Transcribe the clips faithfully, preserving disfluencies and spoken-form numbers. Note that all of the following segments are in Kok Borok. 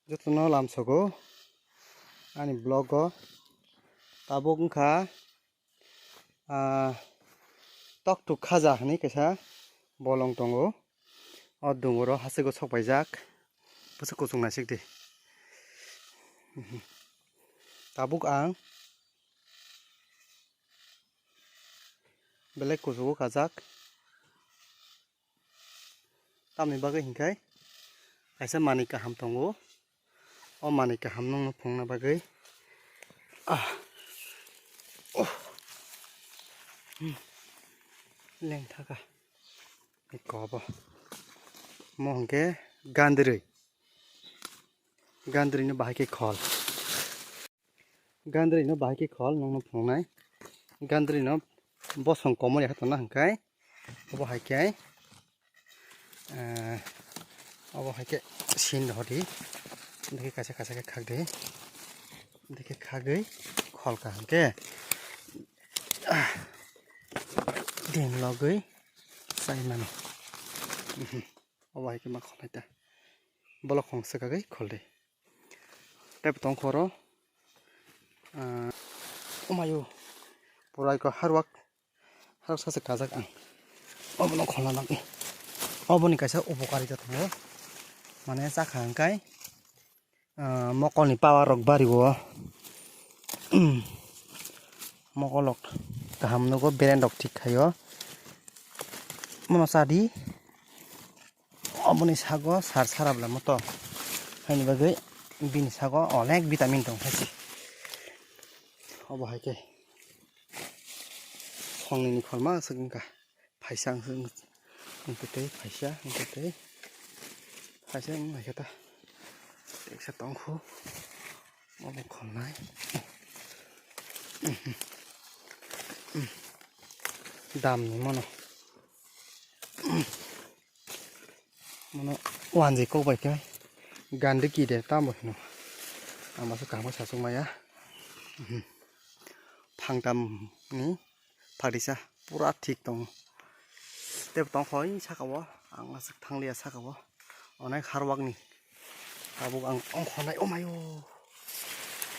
Jotono lamsogo ani vlog o. Tabuk wngkha, ah, Tokthuk Khaja hinwi kaisa bolong tongo. O dungoro hasiko sok paijak. Bwswk kuchuk naisik di. Tabuk ang belai kuchugo kajak. Tamni bagwi hinkhe kaisa manwi kaham tongo. O manwi kaham nokno phunukna bagwi. Ah. Oh. Hmm. Lengthaka. Eko bo. Mo hinkhe gandri. Gandri no bahai khe khol. Gandri no bahai khe khol nokno phunuknai. Gandri no bosong komor ya tongna hwnkhe. Obo hai khe, eh, obo hai khe sin rw di. Dekhe kaisa kaisa khe khak di. Dekhe khagwi khol kaham khe. Ah, din logwi chai mano. Mhm. Obo hai khe ma khol hai ta. Bolok khong swkagwi khol di. Tei bo tong khoro, ah, omayo, pura eko harwak, harwak sasak kajak ang. Obono khwlana bagwi. Oboni kaisa upokari ta tongo. Mane chakha hwnkhe, ah, mokolni power rok bari o. Mokol rok kaham nugo, beren rok thik khaio. Mono chadi. Oboni sago sar sara bwla moto. Haini bagwi bini sago onek vitamin tong hai se. Obo hai khe. Songnini kholma aswk wngkha. Phaisa wngkha tei, phaisa wngkha tei. Phaisa wng naikha ta. Teksa tongkhu. Obo kholnai. Damni mono. Mono wanjwi kok bai khe gandri ki de tamo hino. Ang baso kaham khe sachuk maya. Phangtam ni pharisa pura thik tongo. Tei bo tong khoi saka o, ang aswk thangliya saka o. Onek harwak ni. Tabuk ang ongkhornai, omayo.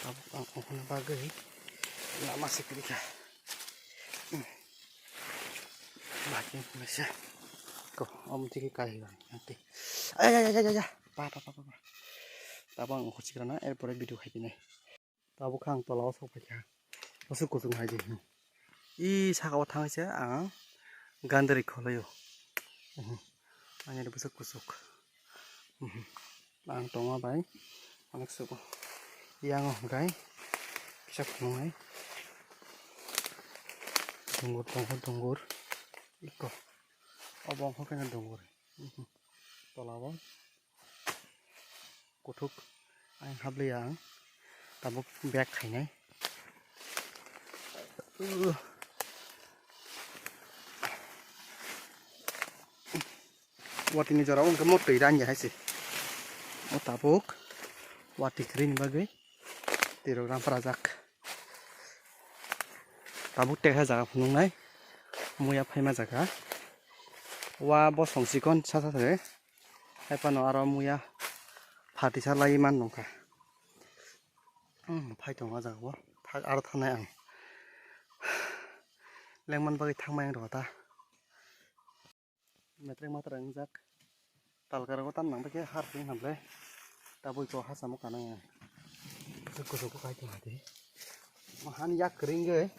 Tabuk ang ongkhorna bagwi lama se kwrwi kha. Bahai khe naisa. Ko, omo tiki kai ba. Nanti. Ay, ay, ay, ay, ay, ay. Pa, pa, pa, pa, pa. Tabuk ang ongkhor sikrana, erpore video khai pinai. Tabuk kha ang tola o sok paikha. Bwswk kuchuk hai di. I saka o thangwi se ang gandri kholaio. Ani bwswk kuchuk. Ang tongma bai onek sugo. Yang o hwnkhe kisa phunuknai. Dungur tongkha dungur. Iko. Obo wngkha khe dungur. Tola o. Kuthuk ayang habliya ang tabuk bag khainai. Watini jora o hwnkhe mo twi ranya hai se. O tabuk wati kwrwini bagwi twi rok ram phrajak. Tabuk tekha jaga phunuknai muya phaima jaga. Wa bosong chikon sa sa se. Hai phano aro muya phatisa lai man nongkha. Hmm, phai tongo o jaga o. Thak aro thanai ang. Lengman bagwi thangmai ang rw ta. Metrek matra wngjak. Talkar o tam nang khe har twi hamle. Tabui ko ha samo kanang ang. Kusuk kusuk ko kai tong hati. Mahan yak kring ge.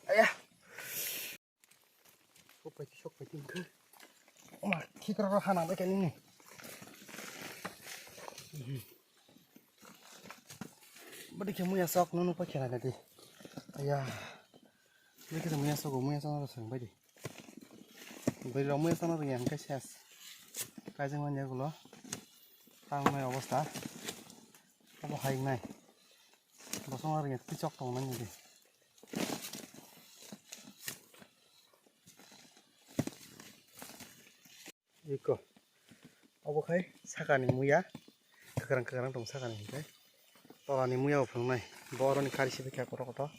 Aya. Sok pai sok pai tin khe. Oma, thikra ro hana bai kani ni. Badi khe muya sok nunu pa khela na di. Aya. Badi khe muya sok muya sok na sang bai di. Bai ro muya sok na yang kai ses. Kai jeng man ya gulo. Tang mai obostha. Abo hai nai. Bosong ar yang tichok tong nai di. Iko. Obo khai sakani muya. Kwkrang kwkrang tong sakani hinkhe. Tolani muya bo phunuknai. Bo oroni kari sibikha kotor kotor.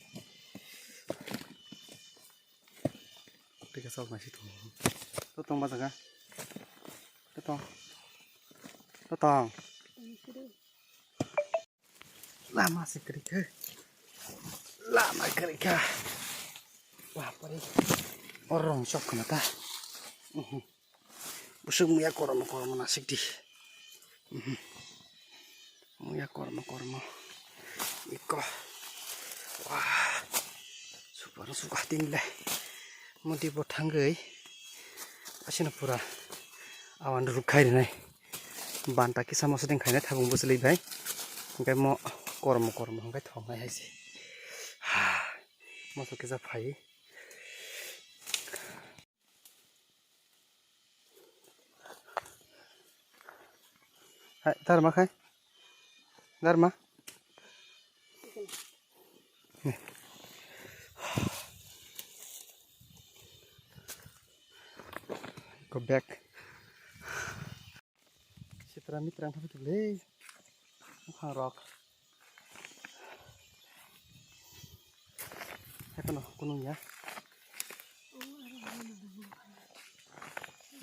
Tei khe sok nai si tongo. Tong ba jaga. Tong. Tong. Lama se kwrwi khe. Lama kwrwi kha. Bapre. Orong sok khna ta. Mhm. Busuk muya kormo kormo nasik di. Mhm. Muya kormo kormo. Iko. Wah. Super suka tingle. Modi bo thangwi. Asina pura. Awan ruk khai rinai. Banta kisa moso ding khainai thabung bwchwlwi bai. Hwnkhe mo kormo kormo hwnkhe thongnai hai se. Ha. Moso kisa phai. Hai, dharma khai. Dharma. Go back. Sitra mitra ang thapi thapi le. Bukhang rok. Hekono kunung ya.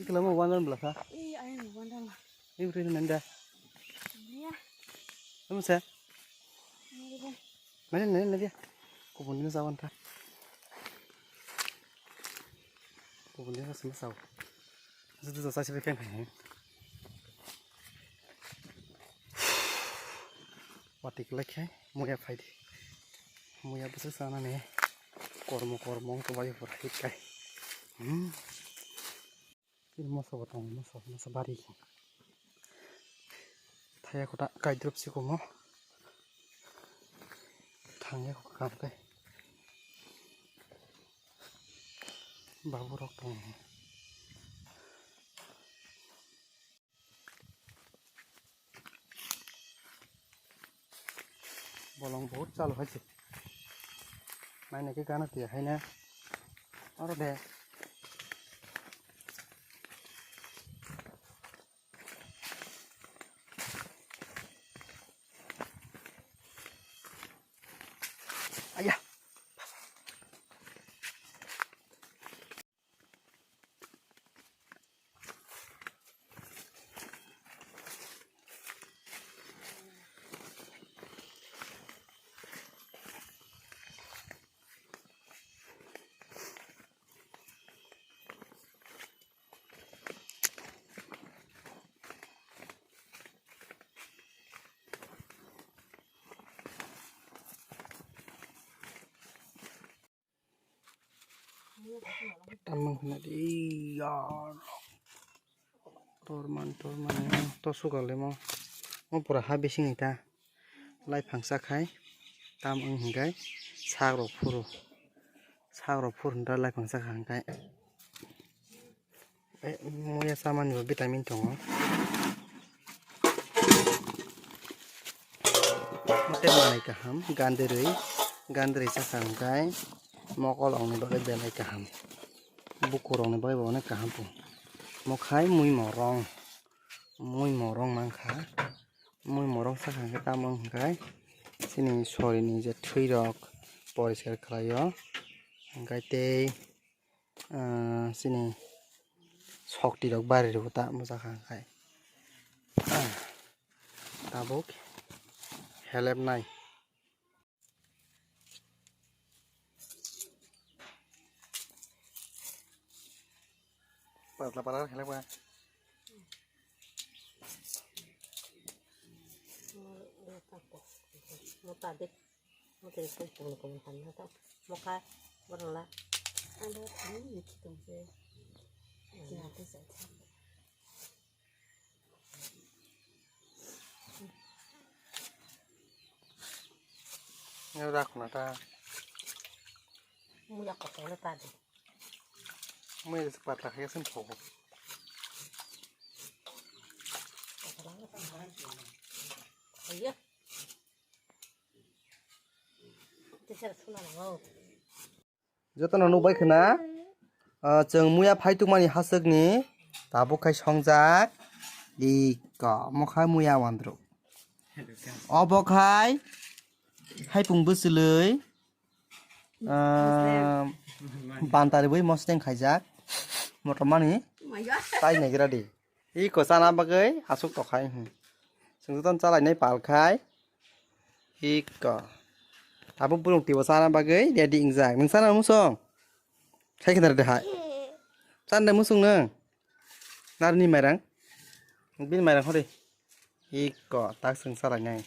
Ikla mo wandar belaka. Ih, ayo wandar lah. Ibu rin nanda. Iya. Kamu sa? Iya, iya. Mana nanda dia? Kubun ini sawan ta. Kubun ini sama saw. Itu tuh saya pikir kan. Wati kelek hai, muya phaidi. Muya bwswk chanani kormo kormo wng tongbaio pura hik kai. Hmm. Chini moso bo tongo, moso, moso bari. Thaya kota kaidrop sikomo. Thangya kota kam kai. Babu rok tongo. Bolong bahut chalu hai se. Naina khe gana tiya hai na. Oro de. Aya. Tamang kena di yar. Torman, torman, to sugar lemo. Mo pura ha bising ita. Lai phangsa khai. Tam wng hingkai. Sak rok phuru. Sak rok phuru hwnda lai phangsa khai hingkai. Eh, muya chamani bo vitamin tongo. Mote manai kaham, gandirwi, gandirwi chakha hwnkhe mokol rokni bagwi belai kaham. Bukur rokni bagwi bo onek kaham po. Mokhai mui morong, mui morong mankha. Mui morong chakha hwnkhe tamo hwnkhe chini sorini je thwi rok poriskar khlaio. Hwnkhe tei ah, chini sokti rok bari rw ta bwsa kha khai. Ah, tabuk helep nai. Patla para helep nai. Mota de. Mota de, kubun kubun hamna ta. Moka, borong la. Ando, hmm, niki tong se. Kya te sa. Yo, rak na ta. Muya ko to le ta de. Muya se patla kaya sen pho. Iya. Jotono nukbai khna, ah, chwng muya phaitukmani haswkni tabuk khai songjak, iko, omo khai muya wandru. Obo khai haipung bwchwlwi, ah, banta rwui mosdeng khaijak, motomani. Tai naigra di. Iko chana bagwi aswk tokhai. Hmm. Chwng jotono chalainai pal khai. Iko. Abo bwrwng twibo chana bagwi ready wngjak. Nwng chana musong? Khai khna de hai. Chana de musong nwng? Narni mairang? Bini mairang hori. Iko tak chwng chalainai.